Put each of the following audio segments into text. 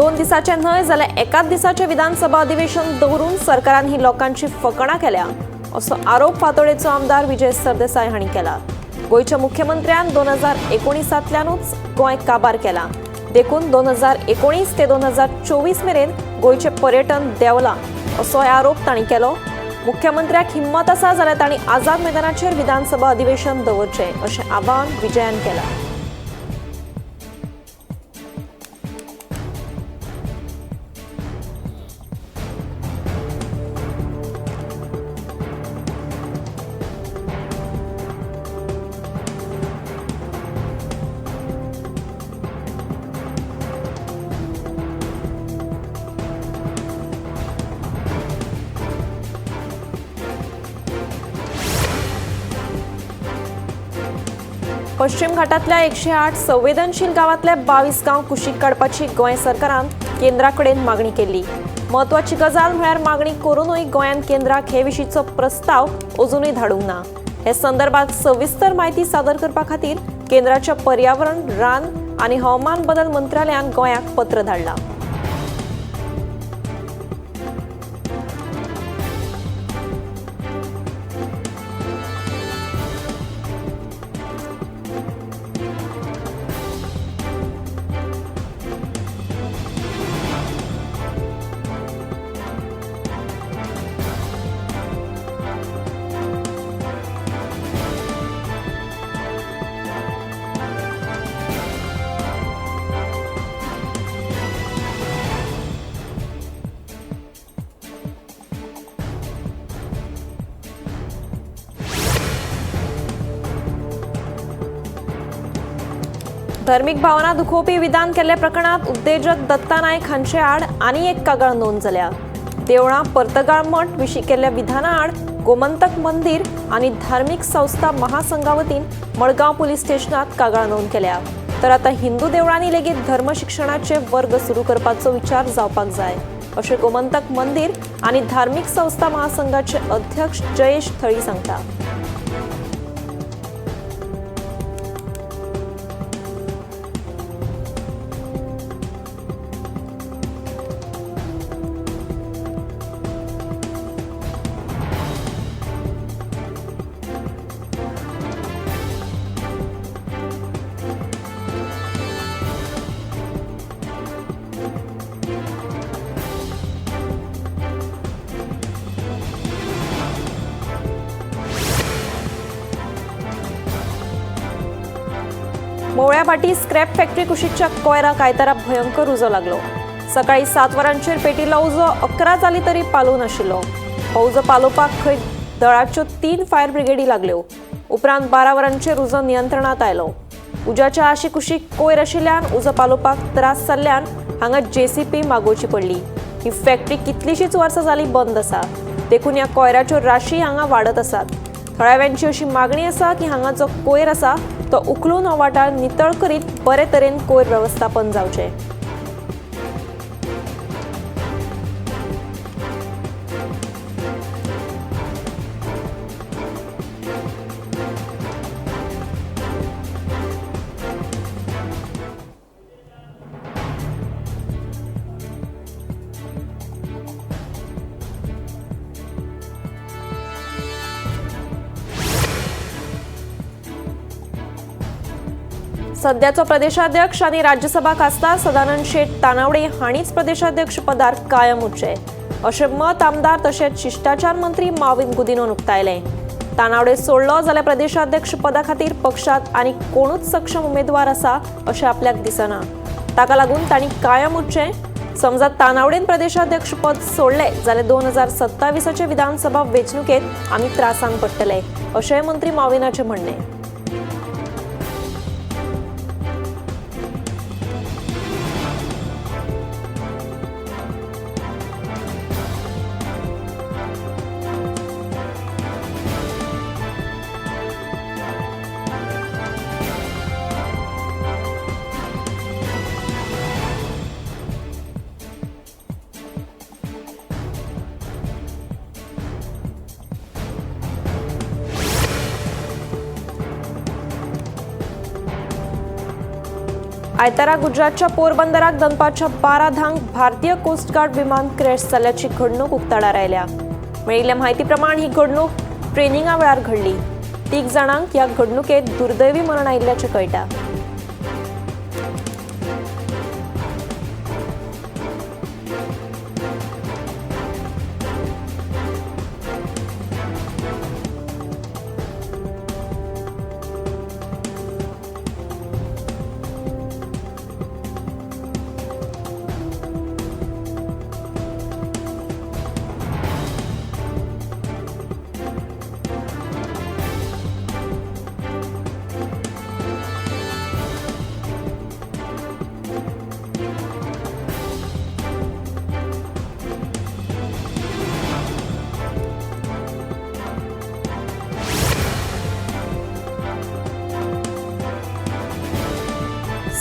2 दिसाचें न्हय जाल्यार एकाच दिसाचें विधानसभा अधिवेशन दवरून सरकारान ही लोकांची फकाणां केल्या असो आरोप फातोडेचो आमदार विजय सरदेसाय हांणी केला। गोंयच्या मुख्यमंत्र्यान 2019तल्यानूच गोंय काबार केला, देखून 2019 ते 2024 मेरेन गोंयचें पर्यटन देंवलां असोय आरोप तांणी केलो। मुख्यमंत्र्याक हिम्मत आसा जाल्यार तांणी आझाद मैदानाचेर विधानसभा अधिवेशन दवरचें अशें आवाहन विजयान केलां। पश्चिम घाटातल्या 108 संवेदनशील गावातल्या 22 गांव कुशीक काडपाची गोंय सरकारान केंद्रा कडेन मागणी केली। म्हत्वाची गजाल म्हळ्यार मागणी करूनय गोंयान केंद्राक हे विशींचो प्रस्ताव अजूनय धाडूंक ना। हे संदर्भात सविस्तर म्हायती सादर करपा खातीर केंद्राच्या पर्यावरण, रान आनी हवामान बदल मंत्रालयान गोंयाक पत्र धाडलां। धार्मिक भावना दुखोवपी विधान केल्ल्या प्रकरणात उद्देजक दत्ता नायक हांचे आड आनी एक कागाळ नोंद जाल्या। देवळां पर्तगाळ मठ विशीं केल्ल्या विधाना आड गोमंतक मंदिर आनी धार्मिक संस्था महासंघा वतीन मडगांव पुलीस स्टेशनात कागाळ नोंद केल्या। तर आतां हिंदू देवळांनी लेगीत धर्म शिक्षणाचे वर्ग सुरू करपाचो विचार जावपाक जाय अशें गोमंतक मंदिर आनी धार्मिक संस्था महासंघाचे अध्यक्ष जयेश थळी सांगता। मोवळ्याभाटी स्क्रॅप फॅक्टरी कुशीकच्या कोयराक आयतारा भयंकर उजो लागलो। सकाळी 7 वरांचेर पेटिल्लो उजो 11 जाली तरी पालोवं नाशिल्लो। हो उजो पालोवपाक खंय दळाच्यो 3 फायर ब्रिगेडी लागल्यो। उपरांत 12 वरांचेर उजो नियंत्रणात आयलो। उज्याच्या आशीकुशीक कोयर आशिल्ल्यान उजो पालोवपाक त्रास जाल्ल्यान हांगा जेसीपी मागोवची पडली। ही फॅक्टरी कितलीशीच वर्सां जाली बंद आसा, देखून ह्या कोयराच्यो राशी हांगा वाडत आसात। थळाव्यांची अशी मागणी आसा की हांगा जो कोयर आसा तो उखलून हो वाठार नितळ करीत बरे तरेन कोयर वेवस्थापन जावचें। सध्याचो प्रदेशाध्यक्ष आनी राज्यसभा खासदार सदानंद शेट तानावडे हांणीच प्रदेशाध्यक्ष पदार कायम उरचें अशें मत आमदार तशेंच शिश्टाचार मंत्री माविन गुदिनोन उक्तायलें। तानावडे सोडलो जाल्यार प्रदेशाध्यक्ष पदा खातीर पक्षांत आनी कोणूच सक्षम उमेदवार आसा अशें आपल्याक दिसना, ताका लागून तांणी कायम उरचें। समजा तानावडेन प्रदेशाध्यक्ष पद सोडलें जाल्यार 2027 विधानसभा वेंचणुकेंत आमी त्रासान पडटले अशेंय मंत्री माविनाचें म्हणणें। आयतारा गुजरातच्या पोरबंदराक दनपारच्या 12:10 भारतीय कोस्ट गार्ड विमान क्रॅश जाल्ल्याची घडणूक उक्ताडार आयल्या. मेळिल्ल्या म्हायती प्रमाण ही घडणूक ट्रेनिंगा वेळार घडली. 3 जाणांक ह्या घडणुकेत दुर्दैवी मरण आयिल्ल्याचें कळटा.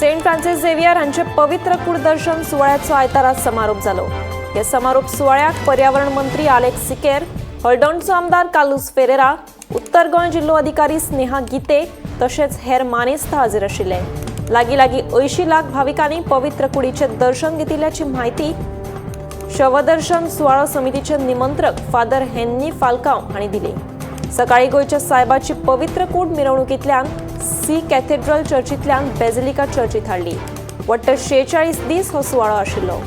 सेंट फ्रान्सिस झेवियर हांचे पवित्र कुडदर्शन सुवाळ्याचो आयतारा समारोप जालो. ह्या समारोप सुवाळ्याक पर्यावरण मंत्री आलेक्स सिकेर, हळदोणचो आमदार कार्लुस फेरेरा, उत्तर गोंय जिल्लो अधिकारी स्नेहा गीते तशेंच हेर मानेस्त हाजीर आशिल्ले. लागीं लागीं 80 लाख भाविकांनी पवित्र कुडीचें दर्शन घेतिल्ल्याची म्हायती शवदर्शन सुवाळो समितीचे निमंत्रक फादर हेन्नी फाल्कांव हांणी दिली. सकाळी गोंयच्या सायबाची पवित्र कूड मिरवणुकींतल्यान सी कॅथेड्रल चर्चींतल्यान बेजिलिका चर्चीत हाडली. वट्ट 46 दीस हो सुवाळो आशिल्लो.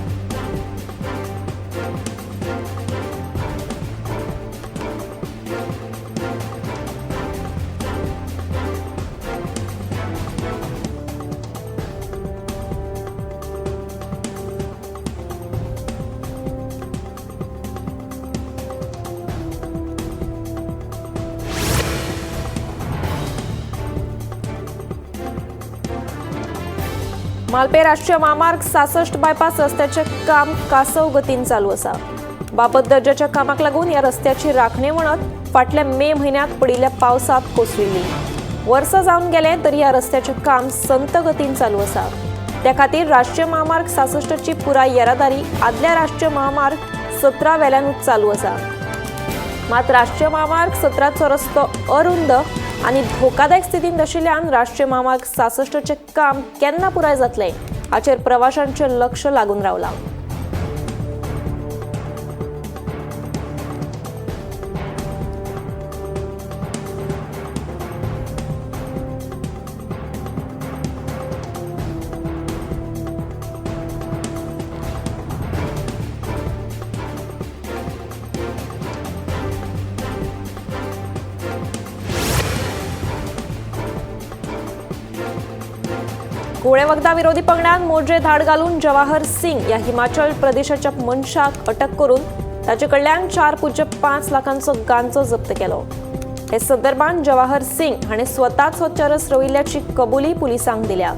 मालपे राष्ट्रीय महामार्ग 66 बायपास रस्त्याचे काम कासव गतीन चालू आसा. बाबत दर्जाच्या कामाक लागून ह्या रस्त्याची राखणे वणत फाटल्या मे म्हयन्यांत पडिल्ल्या पावसांत कोसळिल्ली. वर्स जावन गेले तरी ह्या रस्त्याचें काम संत गतीन चालू आसा. त्या खातीर राष्ट्रीय महामार्ग 66ची पुराय येरादारी आदल्या राष्ट्रीय महामार्ग 17 वेल्यानूच चालू आसा. मात राष्ट्रीय महामार्ग 17चो रस्तो अरुंद आनी धोकादायक स्थितींत आशिल्ल्यान राष्ट्रीय महामार्ग 66चें काम केन्ना पुराय जातलें हाचेर प्रवाशांचें लक्ष लागून रावलां. घुंवळे वखदां विरोधी पंगडान मोजे धाड घालून जवाहर सिंग ह्या हिमाचल प्रदेशाच्या मनशाक अटक करून ताचे कडल्यान 4.5 लाखांचो गांजो जप्त केलो. हे संदर्भात जवाहर सिंग हाणें स्वताच हो चरस रोयिल्ल्याची कबुली पुलिसांक दिल्या.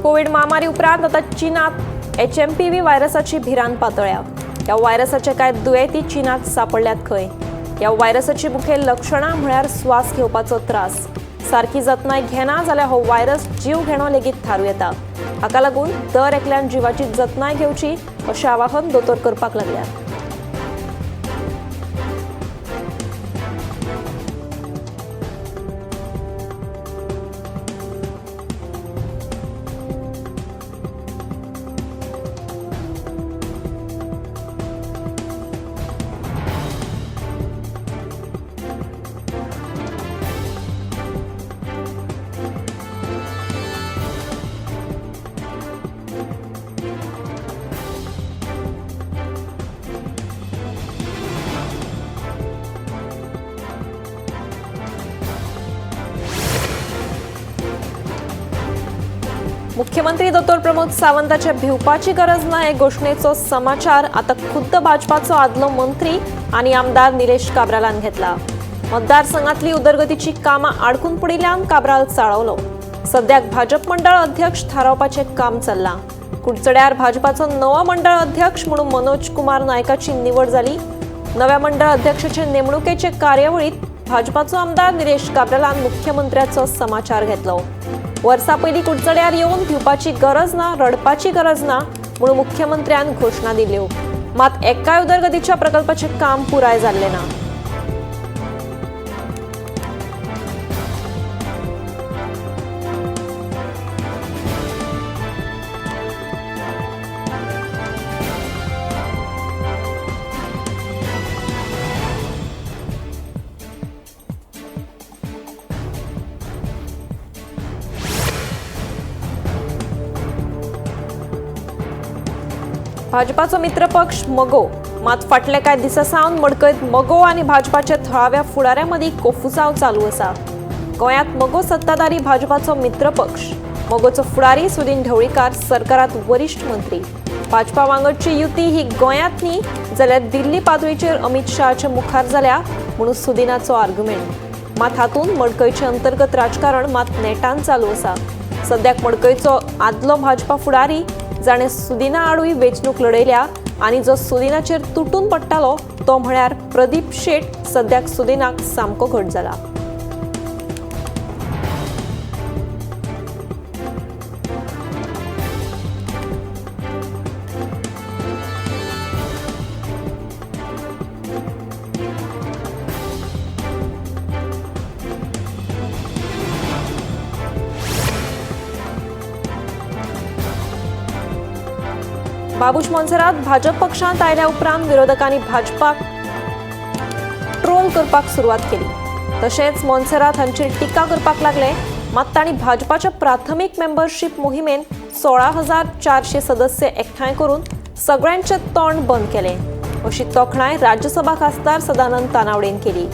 कोविड महामारी उपरांत आतां चीनात HMPV व्हायरसाची भिरांत पातळ्या. ह्या व्हायरसाचे कांय दुयेंती चीनात सांपडल्यात खंय. ह्या व्हायरसाची मुखेल लक्षणां म्हळ्यार श्वास घेवपाचो त्रास. सारकी जतनाय घेना जाल्यार हो व्हायरस जीव घेणो लेगीत थारूं येता. हाका लागून दर एकल्यान जिवाची जतनाय घेवची अशें आवाहन दोतोर करपाक लागल्यात. मुख्यमंत्री दोतोर प्रमोद सावंताचे भिवपाची गरज ना हे घोशणेचो समाचार आता खुद्द भाजपाचो आदलो मंत्री आनी आमदार निलेश काब्रालान घेतला। मतदारसंघातली उदरगतीची कामां आडकून पडिल्ल्यान काब्राल चाळवलो। सद्याक भाजप मंडळ अध्यक्ष थारावपाचें काम चल्लां। कुडचड्यार भाजपाचो नवो मंडळ अध्यक्ष म्हणून मनोज कुमार नायकाची निवड जाली। नव्या मंडळ अध्यक्षाचे नेमणुकेचे कार्यावळीत भाजपाचो आमदार निलेश काब्रालान मुख्यमंत्र्याचो समाचार घेतलो। वर्सा पयलीं कुडचड्यार येवन भिवपाची गरज ना, रडपाची गरज ना म्हणून मुख्यमंत्र्यान घोशणा दिल्यो। मात एकाय उदरगतीच्या प्रकल्पाचें काम पुराय जाल्लें ना। भाजपाचो मित्रपक्ष मगो मात फाटले कांय दिसां सावन मडकयत मगो आनी भाजपाच्या थळाव्या फुडाऱ्यां मदीं कोफुसांव चालू आसा। गोंयांत मगो सत्ताधारी भाजपाचो मित्रपक्ष। मगोचो फुडारी सुदिन ढवळीकार सरकारांत वरिश्ठ मंत्री। भाजपा वांगडची युती ही गोंयांत न्ही जाल्यार दिल्ली पातळीचेर अमित शहाच्या मुखार जाल्या म्हणून सुदिनाचो आर्ग्युमेंट। मात हातूंत मडकयचें अंतर्गत राजकारण मात नेटान चालू आसा। सद्याक मडकयचो आदलो भाजपा फुडारी जाणें सुदिना आडूय वेंचणूक लढयल्या आनी जो सुदिनाचेर तुटून पडटालो तो म्हळ्यार प्रदीप शेट सद्याक सुदिनाक सामको घट जाला। बाबूश मोन्सेरात भाजप पक्षांत आयल्या उपरांत विरोधकांनी भाजपाक ट्रोल करपाक सुरवात केली। तशेंच मोन्सेरात हांचेर टिका करपाक लागले। मात तांणी भाजपाच्या प्राथमीक मेंबरशीप मोहिमेन 16,400 सदस्य एकठांय करून सगळ्यांचे तोंड बंद केलें अशी तोखणाय राज्यसभा खासदार सदानंद तानावडेन केली।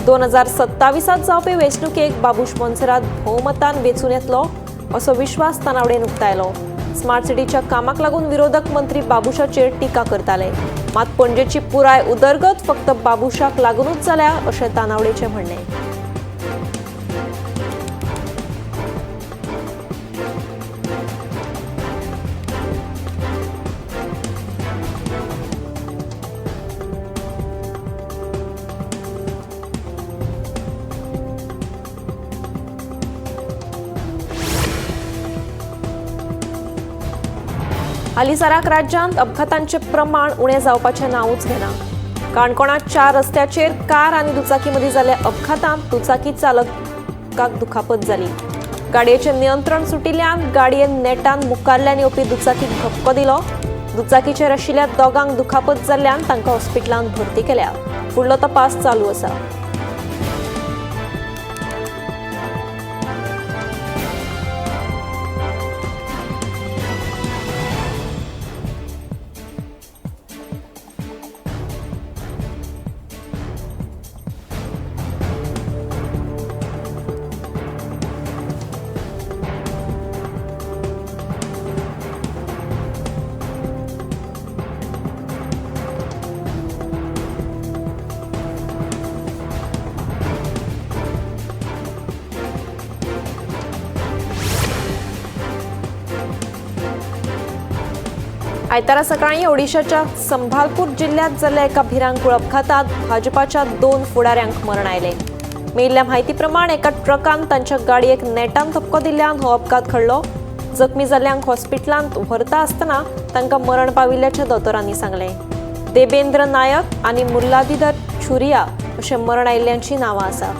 2027 जावपी वेंचणुकेक बाबूश मोन्सेरात भोवमतान वेंचून येतलो असो विश्वास तानावडेन उक्तायलो। स्मार्ट सिटीच्या कामाक लागून विरोधक मंत्री बाबूशाचेर टिका करताले। मात पणजेची पुराय उदरगत फक्त बाबूशाक लागूनच जाल्या अशें तानावडेचें म्हणणें। हालींसराक राज्यांत अपघातांचें प्रमाण उणें जावपाचें नांवूच घेना। काणकोणांत 4 रस्त्याचेर कार आनी दुचाकी मदीं जाल्ल्या अपघातांत दुचाकी चालकाक दुखापत जाली। गाडयेचें नियंत्रण सुटिल्ल्यान गाडयेन नेटान मुखारल्यान येवपी दुचाकीक धपको दिलो। दुचाकीचेर आशिल्ल्या दोगांक दुखापत जाल्ल्यान तांकां हॉस्पिटलांत भरती केल्या। फुडलो तपास चालू आसा। आयतारा सकाळी ओडिशाच्या संभालपूर जिल्ह्यात जाल्ल्या एका भिरांकूळ अपघातात भाजपाच्या 2 फुडाऱ्यांक मरण आयलें। मेळिल्ल्या म्हायती प्रमाण एका ट्रकान तांच्या गाडयेक नेटान धपको दिल्ल्यान हो अपघात घडलो। जखमी जाल्ल्यांक हॉस्पिटलांत व्हरता आसतना तांकां मरण पाविल्ल्याचें दोतोरांनी सांगलें। देवेंद्र नायक आनी मुरलाधीधर छुरिया अशें मरण आयिल्ल्यांची नांवां आसा।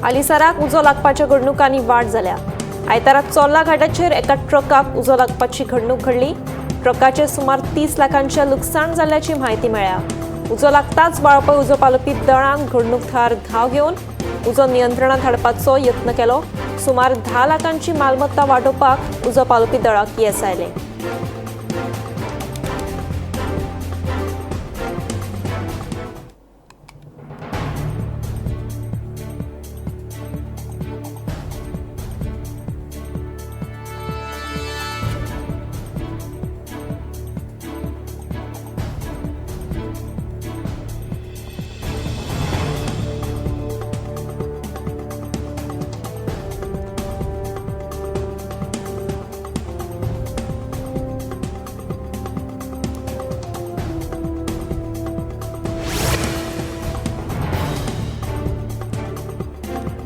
हालींसराक उजो लागपाच्या घडणुकांनी वाड जाल्या. आयतारा चोर्ला घाटाचेर एका ट्रकाक उजो लागपाची घडणूक घडली. ट्रकाचे सुमार 30 लाखांचे लुकसाण जाल्ल्याची म्हायती मेळ्ळ्या. उजो लागताच वाळपय उजो पालोवपी दळान घडणूक थळार धांव घेवन उजो नियंत्रणात हाडपाचो यत्न केलो. सुमार 10 लाखांची मालमत्ता वाटोवपाक उजो पालोवपी दळाक येस आयलें.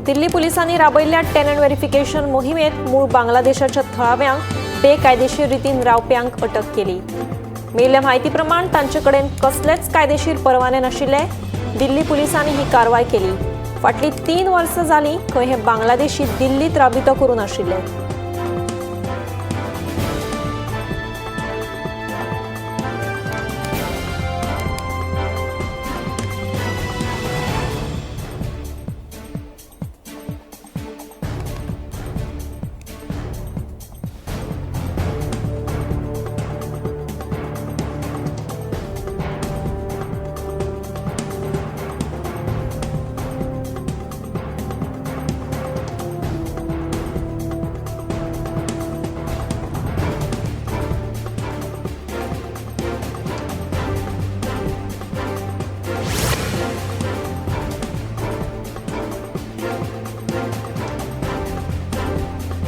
दिल्ली पुलिसांनी राबयल्ल्या टेनंट व्हेरिफिकेशन मोहिमेत मूळ बांगलादेशाच्या थळाव्यांक बेकायदेशीर रितीन रावप्यांक अटक केली. मेळिल्ल्या म्हायती प्रमाण तांचे कडेन कसलेच कायदेशीर परवाने नाशिल्ले. दिल्ली पुलिसांनी ही कारवाय केली. फाटलीं 3 वर्सां जालीं खंय हे बांगलादेशी दिल्लीत राबितो करून आशिल्ले.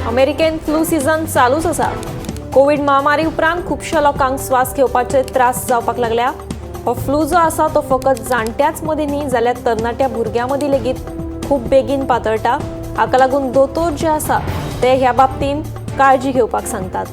अमेरिकेन फ्लू सीझन चालूच आसा. कोवीड महामारी उपरांत खुबश्या लोकांक श्वास घेवपाचे त्रास जावपाक लागल्या. हो फ्लू जो आसा तो फकत जाणट्याच मदीं न्ही जाल्यार तरणाट्या भुरग्यां मदीं लेगीत खूब बेगीन पातळटा. हाका लागून दोतोर जे आसा ते ह्या बाबतींत काळजी घेवपाक सांगतात.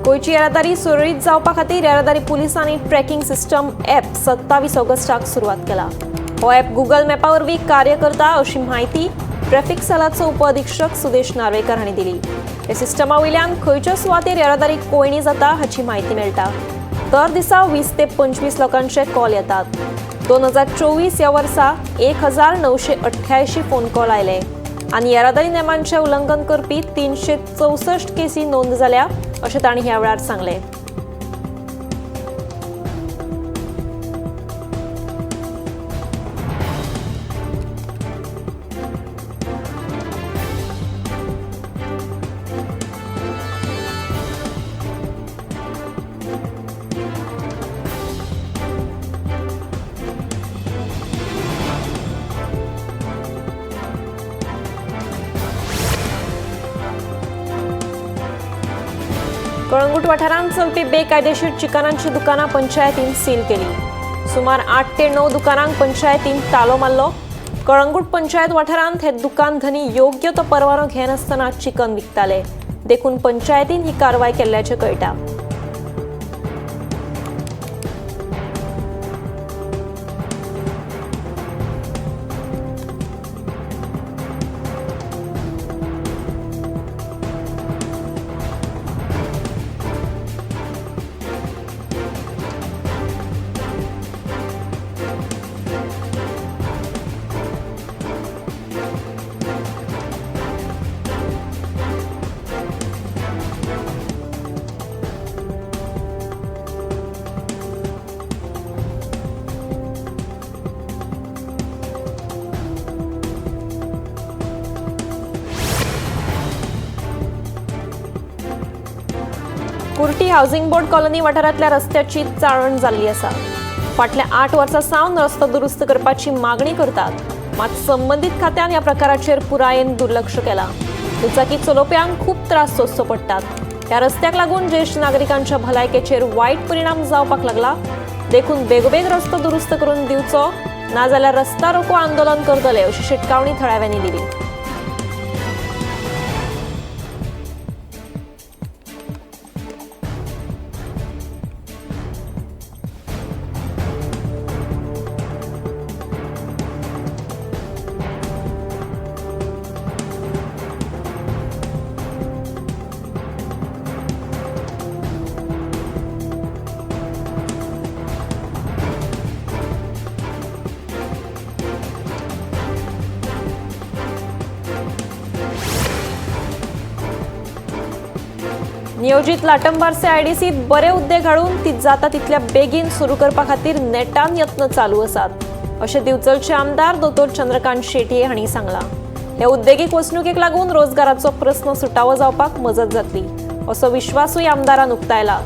गोंयची येरादारी सुरळीत जावपा खातीर येरादारी पुलिसांनी ट्रॅकिंग सिस्टम ॲप 27 ऑगस्टाक सुरवात केला. हो ॲप गुगल मॅपा वरवीं कार्य करता अशी म्हायती ट्रॅफिक सेलाचो उपअधिक्षक सुदेश नार्वेकर हांणी दिली. ह्या सिस्टमा वयल्यान खंयच्या सुवातेर येरादारी कोयणी जाता हाची म्हायती मेळटा. दर दिसा 20 ते 25 लोकांचे कॉल येतात. 2024 ह्या वर्सा 1988 फोन कॉल आयले आनी येरादारी नेमांचें उल्लंघन करपी 364 केसी नोंद जाल्या अशें तांणी ह्या वेळार सांगलें. कळंगूट वाठारांत चलपी बेकायदेशीर चिकनांची दुकानां पंचायतीन सील केली. सुमार 8 ते 9 दुकानांक पंचायतीन तालो मारलो. कळंगूट पंचायत वाठारांत हे दुकान धनी योग्य तो परवानो घेनासतना चिकन विकताले, देखून पंचायतीन ही कारवाय केल्ल्याचें कळटा. कुडटी हावसिंग बोर्ड कॉलनी वाठारांतल्या रस्त्याची चाळण जाल्ली आसा. फाटल्या 8 वर्सां सावन रस्तो दुरुस्त करपाची मागणी करतात, मात संबंदीत खात्यान ह्या प्रकाराचेर पुरायेन दुर्लक्ष केलां. दुचाकी चलोवप्यांक खूब त्रास सोंसचो पडटात. ह्या रस्त्याक लागून ज्येश्ठ नागरिकांच्या भलायकेचेर वायट परिणाम जावपाक लागला. देखून बेगोबेग रस्तो दुरुस्त करून दिवचो, नाजाल्यार रस्ता रोको आंदोलन करतले अशी शिटकावणी थळाव्यांनी दिली. नियोजित लाटंबारसे आयडीसीत बरे उद्देग हाडून ती जाता तितल्या बेगीन सुरू करपा खातीर नेटान यत्न चालू आसात अशें दिवचलचे आमदार दोतोर चंद्रकांत शेटये हांणी सांगलां. हे उद्देगीक वसणुकेक लागून रोजगाराचो प्रस्न सुटावो जावपाक मजत जातली असो विश्वासूय आमदारान उक्तायला.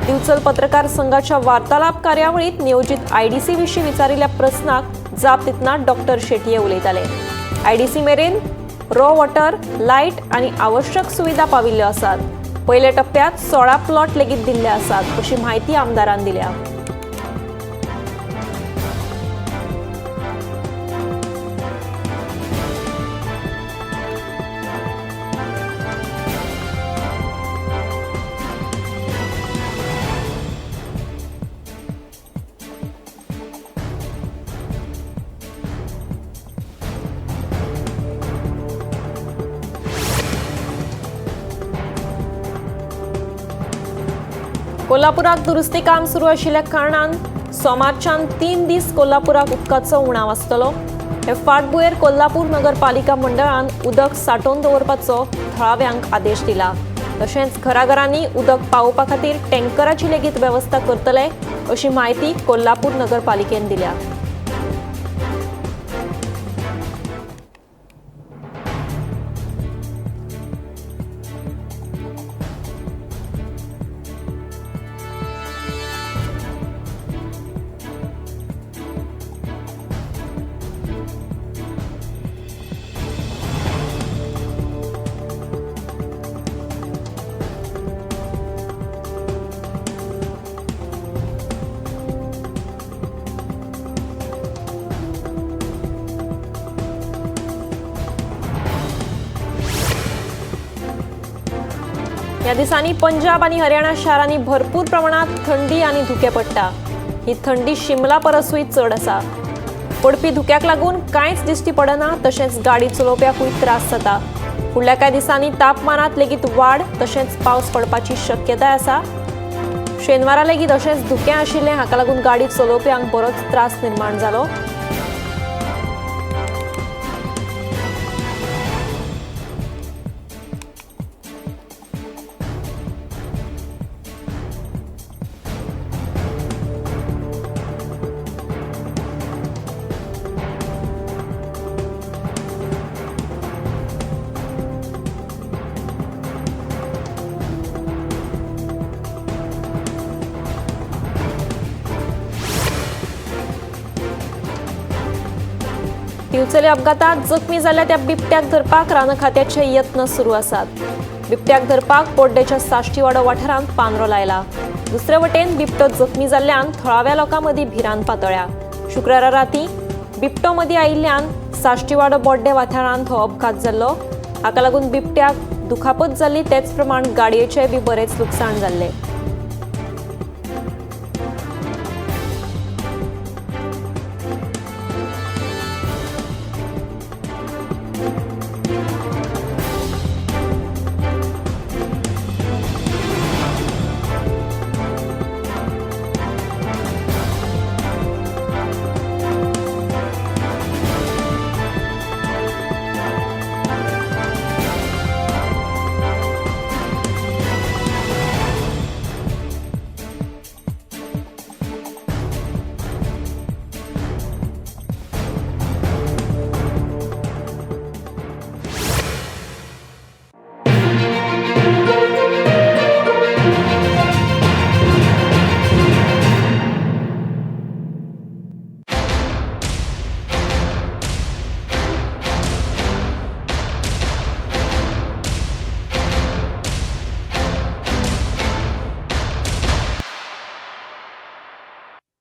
दिवचल पत्रकार संघाच्या वार्तालाप कार्यावळीत नियोजित आयडीसी विशीं विचारिल्ल्या प्रस्नाक जाप दितना डॉक्टर शेटये उलयताले. आयडीसी मेरेन रॉ वॉटर, लायट आनी आवश्यक सुविधा पाविल्ल्यो आसात. पयल्या टप्प्यात 16 प्लॉट लेगीत दिल्ले आसात अशी म्हायती आमदारान दिल्या. कोल्हापुराक दुरुस्ती काम सुरू आशिल्ल्या कारणान सोमारच्यान 3 दीस कोल्हापुराक उदकाचो उणाव आसतलो. हे फाटभुंयेर कोल्हापूर नगरपालिका मंडळान उदक सांठोवन दवरपाचो थळाव्यांक आदेश दिला. तशेंच घराघरांनी उदक पावोवपा खातीर टँकराची लेगीत वेवस्था करतले अशी म्हायती कोल्हापूर नगरपालिकेन दिल्या. ह्या दिसांनी पंजाब आनी हरियाणा शारांनी भरपूर प्रमाणात थंडी आनी धुकें पडटा. ही थंडी शिमला परसूय चड आसा. पडपी धुक्याक लागून कांयच दिश्टी पडना, तशेंच गाडी चलोवप्याकूय त्रास जाता. फुडल्या कांय दिसांनी तापमानांत लेगीत वाड तशेंच पावस पडपाची शक्यताय आसा. शेनवारा लेगीत अशेंच धुकें आशिल्लें. हाका लागून गाडी चलोवप्यांक बरोच त्रास निर्माण जालो. दिवचले अपघातात जखमी जाल्ल्या त्या बिबट्याक धरपाक रान खात्याचे यत्न सुरू आसात. बिबट्याक धरपाक बोड्डेच्या साश्टीवाडो वाठारांत पांदरो लायला. दुसरे वटेन बिबटो जखमी जाल्ल्यान थळाव्या लोकां मदीं भिरांत पातळ्या. शुक्रारा राती बिबटो मदीं आयिल्ल्यान साश्टीवाडो बोड्डे वाठारांत हो अपघात जाल्लो. हाका लागून बिबट्याक दुखापत जाल्ली, तेच प्रमाण गाडयेचें बी बरेंच लुकसाण जाल्लें.